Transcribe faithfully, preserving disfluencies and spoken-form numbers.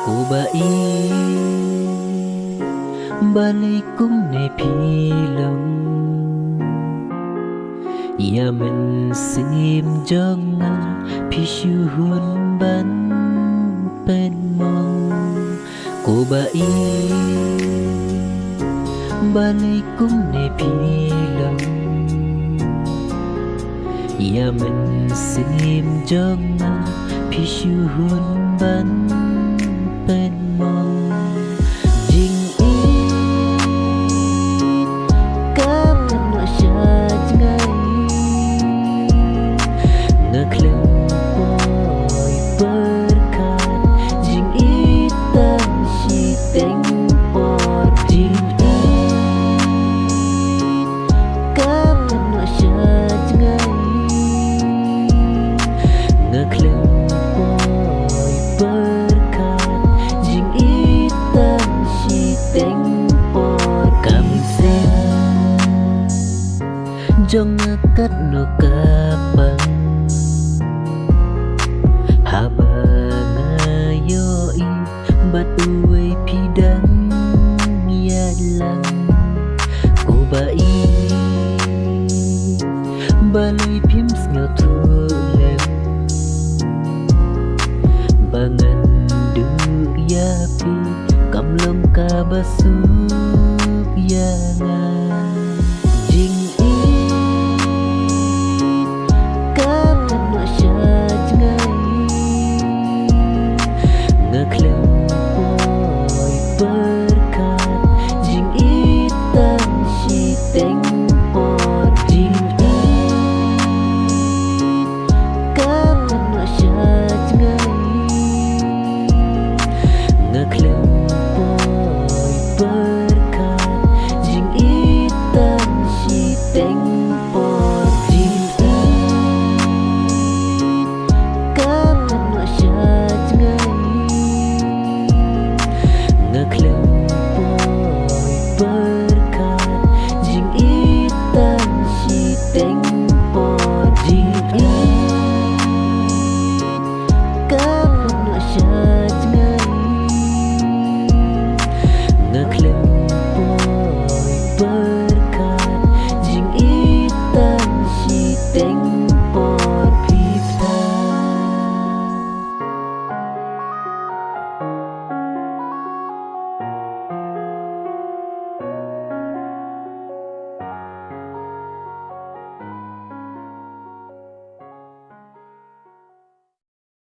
Ko ba ïeit, balei kumne phi long? Ïa mynsiem jong nga phi shu hun ban pynmong. Ko ba ïeit, balei kumne phi long? Ïa mynsiem jong nga phi shu hun ban pynmong. Jingïeit ka noh sha jngai, nga khlem poi pyrkhat. Jingïeit tang shiteng por. Jingïeit ka noh sha jngai, nga khlem poi pyrkhat. Jingïeit tang shiteng por. Ka mynsiem jong nga katno ka pang, haba